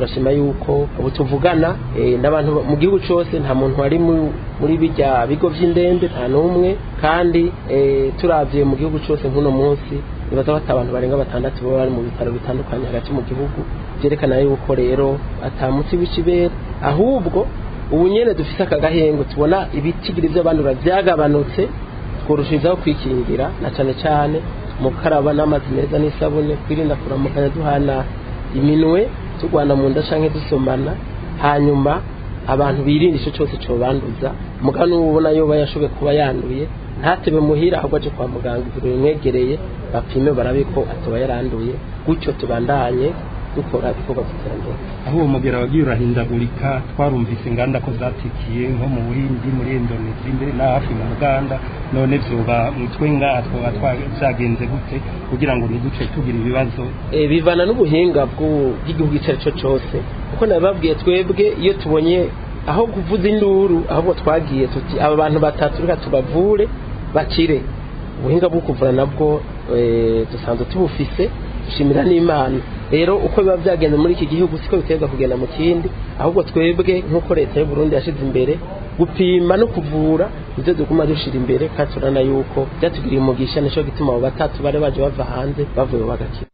Turashima yuko ubu tuvugana n'abantu mu gihugu cose nta muntu wari muri bijya bigo vy'indembe, nta n'umwe. Kandi turavye mu gihugu cose nk'uno munsi nibaza bata abantu barenga 6 baba bari mu bitaro bitandukanye hagati mu gihugu, vyerekana yuko rero ata muti w'ikibere, ahubwo ubu nyene dufise aka gahengo tubona ibitigiri vy'abandura vyagabanutse, tworushirizaho kwikingira na cane cane mu gukaraba n'amazi meza n'isabune, kwirinda kuramukanya duhana iminwe, turwana mu nda canke dusomana, hanyuma abantu birinda ico cose cobanduza. Muga n'ubona yoba yashoboye kuba yanduye ntatebe muhira, ahubwo aje kwa muganga ivuriro rimwegereye bapime barabe ko atoba yaranduye, gutyo tubandanye dukora ibikorwa by'iterambere. Aho uwo mugera wagiye urahindagurika, twarumvise inganda ko zatikiye nko mu Buhindi, muri Indonesia, mbere na hafi mu Buganda. None vyoba mutwe ngaha twoba vyagenze gute kugira ngo ntiduce tugira ibibazo? Bivana n'ubuhinga bw'igihugu ico ari cyo cose, kuko nababwiye twebwe iyo tubonye aho kuvuza induru, ahubwo twagiye tuti aba bantu batatu reka tubavure bakire. Ubuhinga bwo kuvura nabwo dusanzwe tubufise, dushimira n'Imana. Rero uko biba byagenze muri iki gihugu siko biterwa kugenda mu kindi, ahubwo twebwe nk'uko leta y'u Burundi yashize imbere gupima no kuvura, nivyo duguma dushira imbere, kandi turabona yuko byatugiriye umugisha. Nico gituma abo batatu bari baje bava hanze bavuye bagakira.